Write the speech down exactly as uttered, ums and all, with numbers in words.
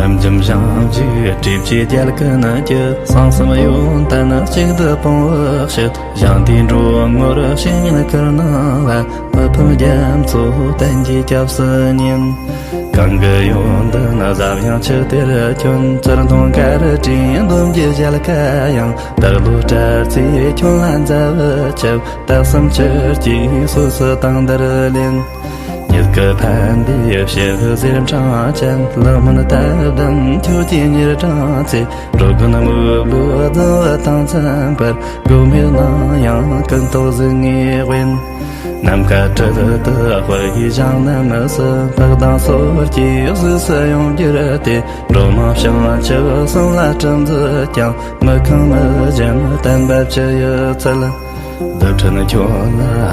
རྣམ་འཇོམས་བྱང་ཆུབ་སྒྲིབ་བཅས་རྒྱལ་ཀུན་གྱི། གསང་གསུམ་ཡོན་ཏན་གཅིག་ཏུ་སྤོང་བར་བྱེད། ཞིང་དེའི་འགྲོ་ངོར་བཤེས་གཉེན་བསྐུལ་གནང་ལ། མི་ཕམ་རྒྱ་མཚོ་བསྟན་གྱི་སྐྱབས་སུ་ཉེན། གང་གི་ཡོན་ཏན་ཟབ་ཡངས་ཆུ་གཏེར་ཁྱོན། ཚུར་མཐོང་གར་དྲིས་འདོམས་ཀྱི་ཞལ་ཁ་ཡང་། བདག་བློ་བྲལ་ཚེ་ཁྱོད་ལ་མཛའ་བར་ཆིབས། རྟགས་གསུམ་ཆུ་སྐྱེས་སོ་སོ་དང་འདིར་ལེན། ཉིད་ཀྱི་ཕན་བདེའི་ཕྱིར་གཟེར་འཕྲང་ཅན། ལག་སྨོན་བཏབ་དམ་ཁྱོད་ཀྱི་ཉེར་དྲངས་ཚེ། འགྲོ་ཀུན་དམུས་ལོ་རྫོང་བ་དང་འཚམས་པར། སྒོམ་པའི་ནང་ཡང་ཀུན་རྟོག་གཟུགས་བརྙན་དབེན། ནམ་མཁའ་དྲི་དུ་དཔལ་གྱི་ཞིང་རྣམས་སུ། འཕགས་དང་སོར་གྱི་གཟུགས་སུ་ཡོངས་གྱུར་ཏེ། འགྲོ་མང་བྱང་ཆུབ་གསུམ་ལ་གྲུ་འཛིན་ཀྱང་། མི་ཁོམ་མི་ཞུམ་བསྟན་པ་ཕྱི་ཡི་ཚུལ། རྡུལ་ཕྲན་ཁྱོད་ལ་